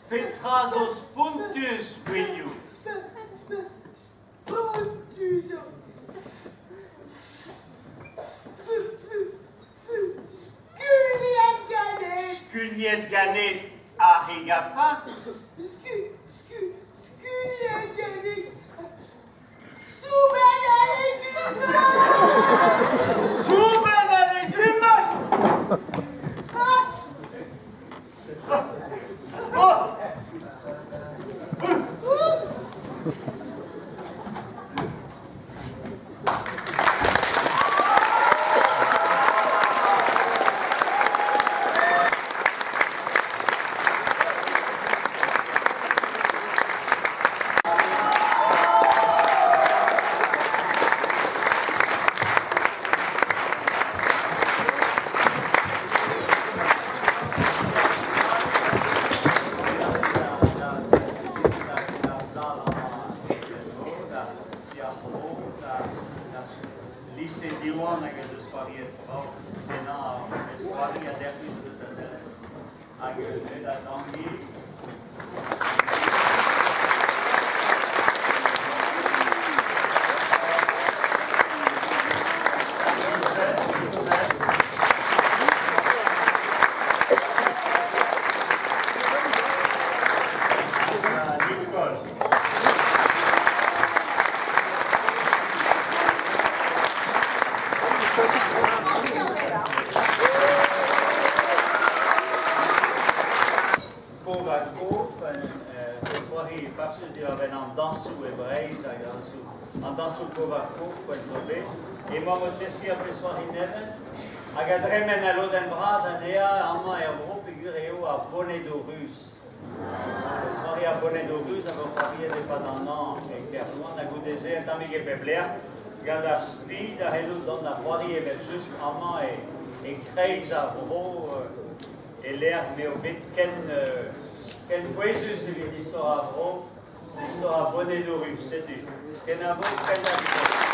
Petra zo spontus, Gwilhou? Spontus eo. Skuliet ganit. Skuliet ganit ar hegafa? Skuliet ganit. Soubenn al legumaj! Soubenn al legumaj! Oh! Lise Diwan hag en deus c'hoariet brav kenañ ar pezh-c'hoari a derc'hit deus da sellet. Hag da Tangi. Kov ha kov, e farsus diwar-benn an dañsoù e Breizh hag an dañsoù kov ha kov poent zo bet. Emaomp o teskiñ ur pezh-c'hoari nevez hag a dremen al lodenn vras anezhañ amañ er vro peogwir eo ar bonedoù ruz. Pezh-c'hoari ar bonedoù ruz a vo c'hoariet e-pad an hañv e Kerlouan ha goude-se un tammig e pep lec'h gant ar spi da c'hellout dont da c'hoari evel-just amañ e-kreiz ar vro e-lec'h m'eo bet ken, ken pouezus evit istor ar vro, istor ar bonedoù ruz. Setu, kenavo, ken da.